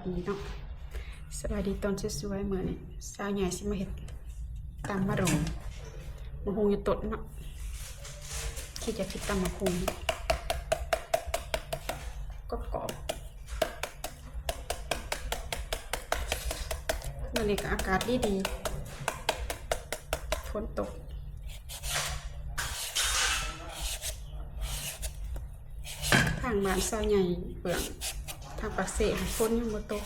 ນີ້ເນາະ ສະບາຍດີຕອນສວຍໆ ມື້ນີ້ສາວໃຫຍ່ຊິມາເຮັດຕຳມະໂດງ ມະຫຸ່ງຢູ່ຕົ້ນເນາະ ຄິດຢາກເຮັດຕຳມະຫຸ່ງກອບໆ ມື້ນີ້ກໍອາກາດດີໆ ຝົນຕົກ. ທາງບ້ານສາວໃຫຍ່ເບື້ອງທາງປາກເຊຫັ້ນ ຝົນຍັງບໍ່ຕົກ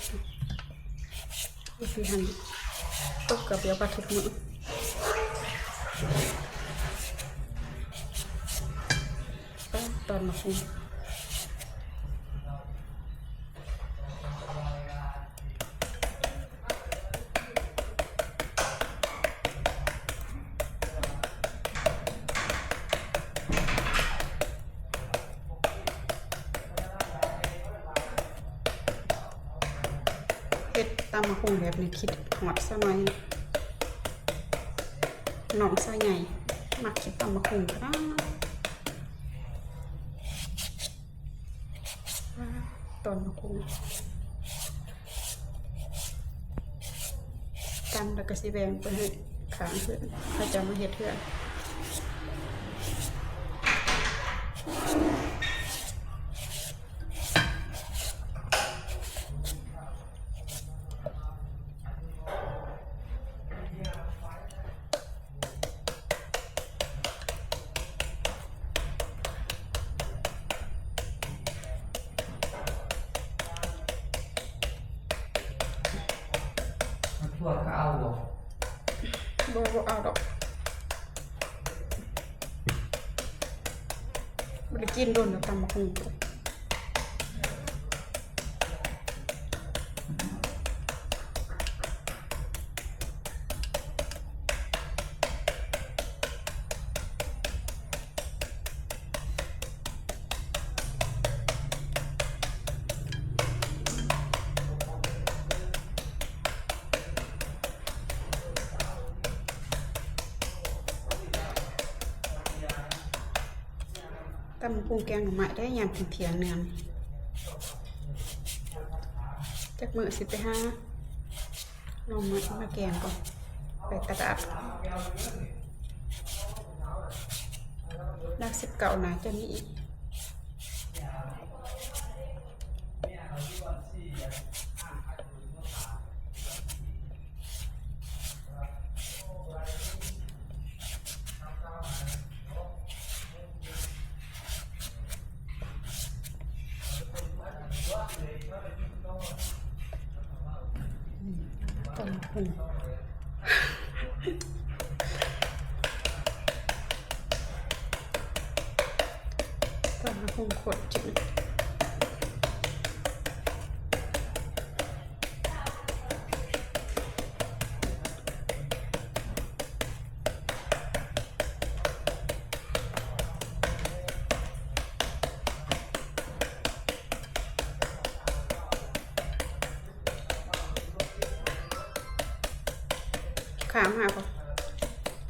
ຢູ່ພີ້ຫັ້ນຕົກກະບຽວກະທຸກມື້. ຕອນມະຫຸ່ງ ເຮັດຕຳໝາກຫຸ່ງແບບນີ້ ຄິດຮອດສະໄໝນ້ອງສາວໃຫຍ່ ມັກເຮັດຕຳໝາກຫຸ່ງຂະໜາດ. ຕອນມະຫຸ່ງ ຕຳແລ້ວກໍຊິແບ່ງໄປໃຫ້ຂ້າງເຮືອນ ເຂົາເຈົ້າມາເຮັດເຮືອນ. ມາທົ່ວກໍເອົາບໍ່? ບໍ່ ບໍ່ເອົາດອກ ບໍ່ໄດ້ກິນດົນແລ້ວ ຕຳໝາກຫຸ່ງ. ຕຳໝາກຫຸ່ງແກງໜໍ່ໄມ້ໄດ້ຍາມທ່ຽງໆ ແນວນີ້ ຈັກມື້ຊິໄປຫາໜໍ່ໄມ້ມາແກງກ່ອນ ໄປຕະຫຼາດ ຫຼັກສິບເກົ້າໜ້າຈະມີ ຕຳຫຸ່ງ ຕຳຫຸ່ງໂຄດຈືດ. ຂ້າມາບໍ່?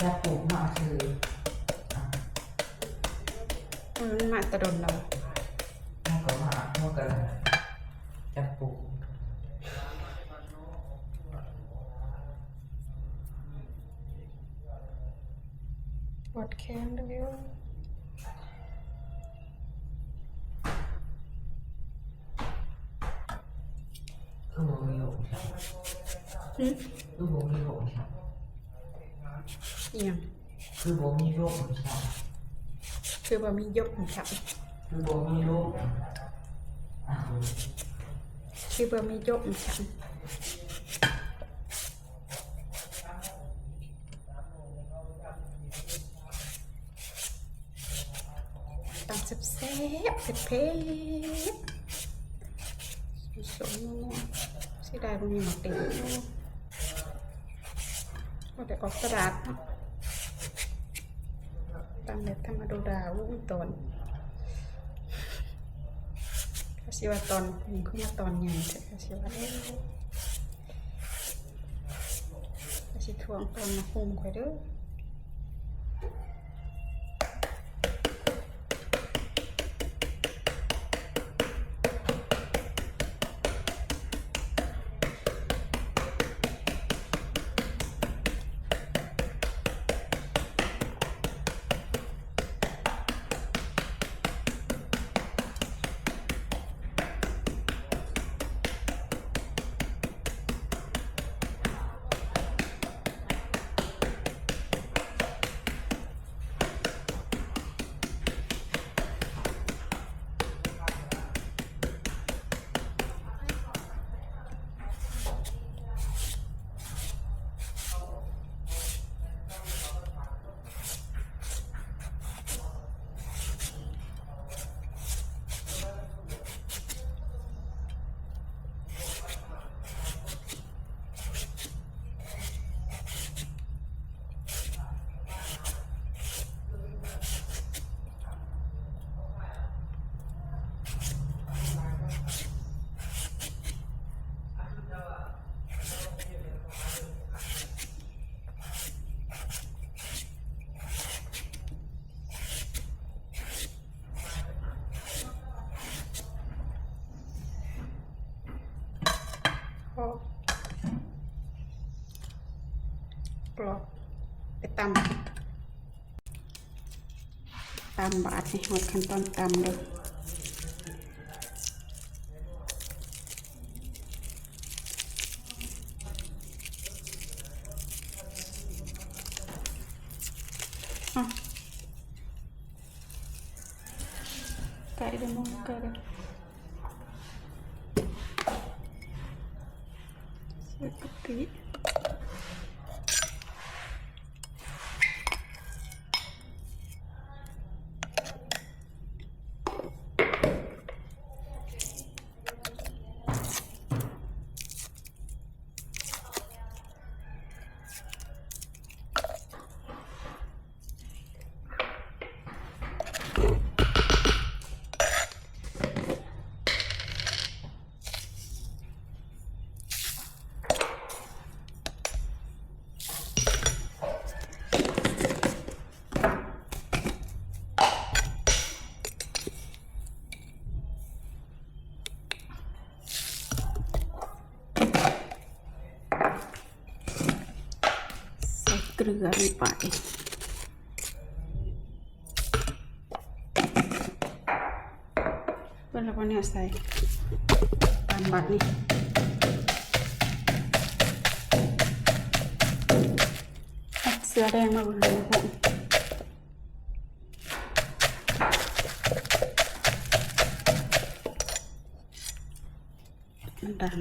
ຈັບປູກມາຊື່ ອື ມັນມາແຕ່ດົນແລ້ວ ມັນກໍມາ ມັນກໍຈັບປູກ. ປວດແຂນເດີ. ຄືບໍ່ມີລົມຊະ? ຫຶ? ຄືບໍ່ມີລົມຊະ? ອີ່ຫຍັງ? ຄືບໍ່ມີລົມຊະ? ຄືບໍ່ມີຍົບຊະ? ຄືບໍ່ມີລົມ? ອ່າ ຄືບໍ່ມີຍົບຊະ? ຕຳແຊບໆ ເຜັດໆ ສົ້ມໆ ເສຍດາຍບໍ່ມີໝາກເຕັມ ບໍ່ໄດ້ອອກຕະຫຼາດເນາະ ຕຳແບບທຳມະໂດດາ. ໂອ້ຍ ຕອນ ເຂົາຊິວ່າຕອນຫຸ່ງຄືມາຕອນໃຫຍ່ແທ້ ເຂົາຊິວ່າ ເອີ ຊິທວງຕອນມາຫຸ່ງຂ້ອຍເດີ້. ກອບ ໄປຕຳ ຕຳບາດນີ້ ຮອດຂັ້ນຕອນຕຳເດີ້. ໃກ້ແລ້ວ ໃກ້ແລ້ວ ໃສ່ກະປິ. ໃສ່ເກືອລົງໄປ ເບິ່ງແລ້ວກໍແນວໃສ່ ຕາມບັດນີ້ ເສືອແດງມາເບິ່ງ ນ້ຳຕານ ໄ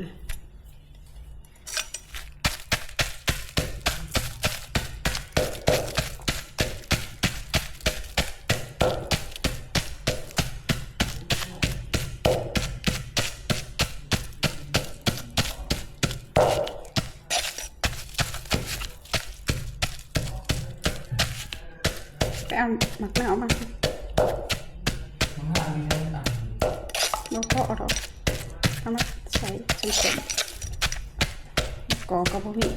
ປເອົາໝາກເນົ່າມາ ບໍ່ພໍດອກ ເອົາມາໃສ່ສ່ວນຕົວ ກອກກໍບໍ່ມີ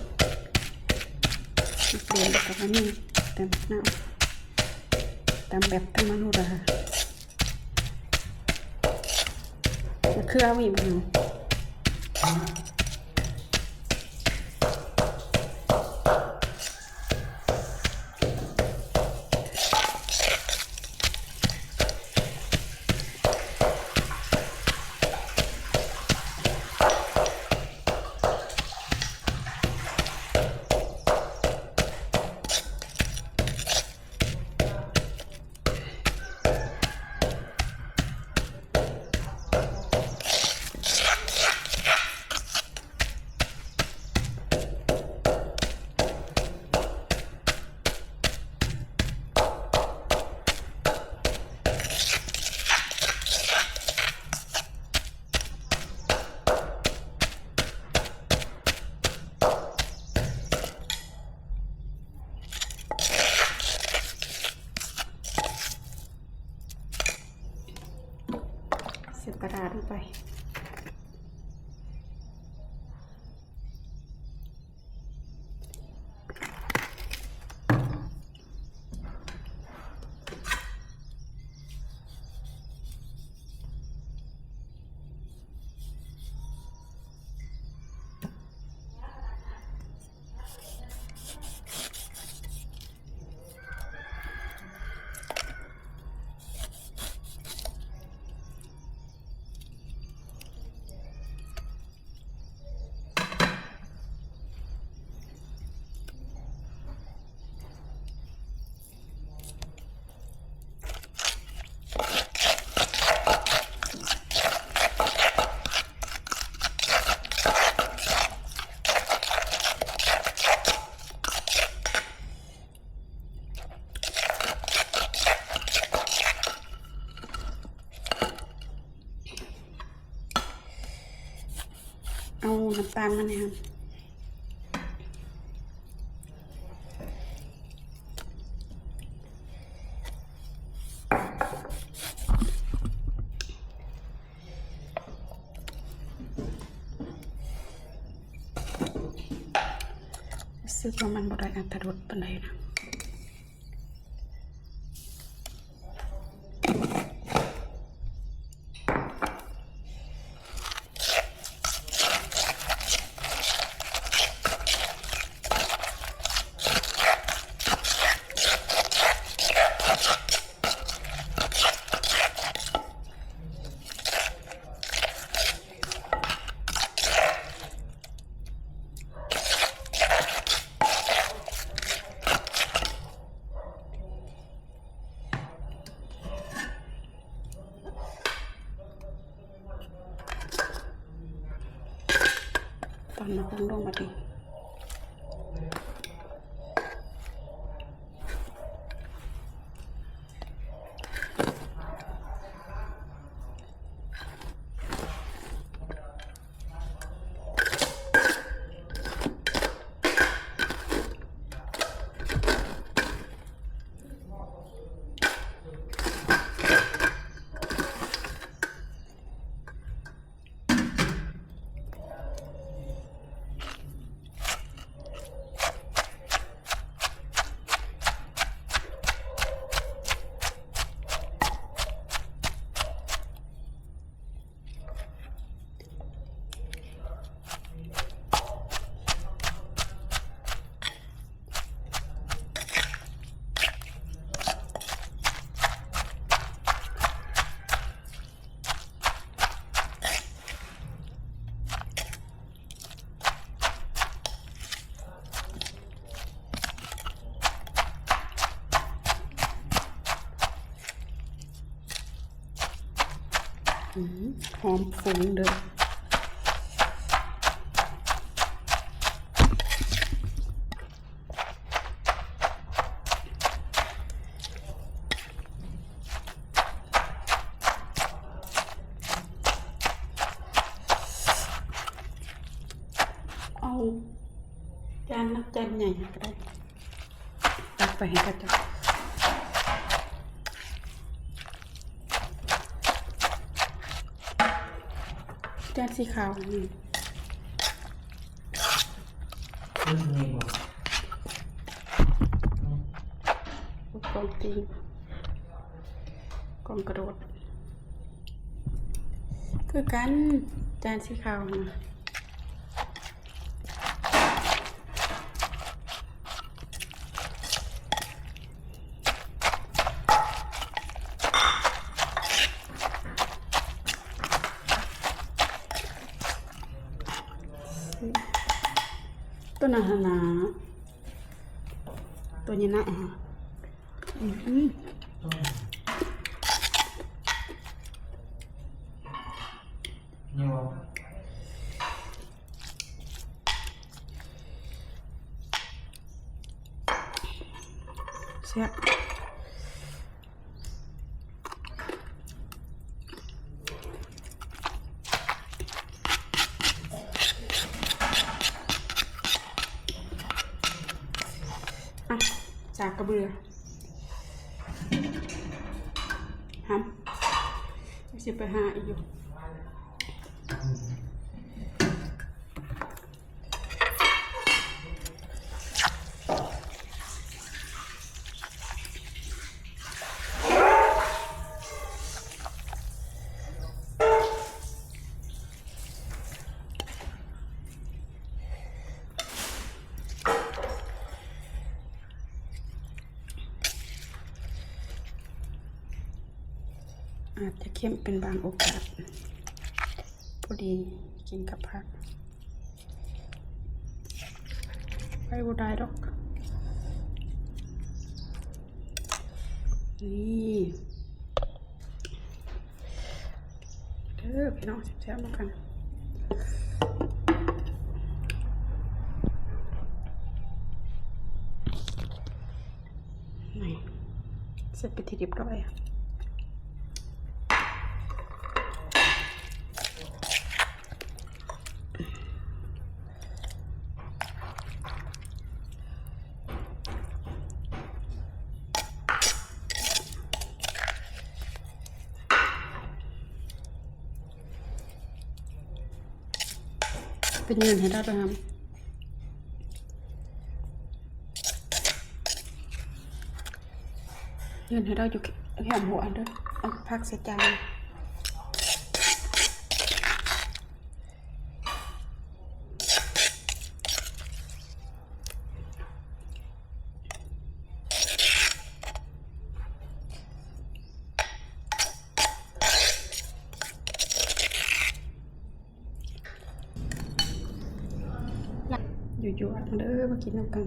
ເດືອນກໍບໍ່ມີ ແຕ່ໝາກເນົ່າ ຕຳແບບທຳມະນູດາ. ເຄືອມີບໍ່? ເສຍບກະດາດລົງໄປ. ເອົານ້ຳຕານມາແດ່. ຮູ້ສຶກວ່າມັນບໍ່ໄດ້ອັດຕະລົດປານໃດນະ. ເ ຕອນມາຄົງລົງມາຕິ. ຫອມຟຸງເດີ້. ເອົາຈານນ້ຳ ຈານໃຫຍ່ກໍໄດ້ ຕັກໄປໃຫ້ເຂົາເຈົ້າ. ຈານສີຂາວນີ້ ກອງຕີນ ກອງກະໂດດ ຄືກັນ ຈານສີຂາວນະ. ໂຕນັ້ນຫັ້ນນະ ໂຕໃຫຍ່ນະ. ອືມ ແຊບ. ອ່ະ ສາກກະເບືອ ຫຳ ຊິໄປຫາອີກຢູ່. ອາດຈະເຄັມເປັນບາງໂອກາດ. ພໍດີກິນກັບຜັກ ໄປບໍ່ໄດ້ດອກ. ນີ້ເດີ້ພີ່ນ້ອງ ແຊບໆ ນຳກັນ. ນີ້ ເສັດເປັນທີ່ຮຽບຮ້ອຍ. ໄປຍື່ນໃຫ້ລາວເດີ້ ຫຳ ຍື່ນໃຫ້ລາວຢູ່ແຄມຫົວເດີ້. ເອົາຜັກໃສ່ຈານ. ຢູ່ໆ ເດີ້ ມາກິນນຳກັນ.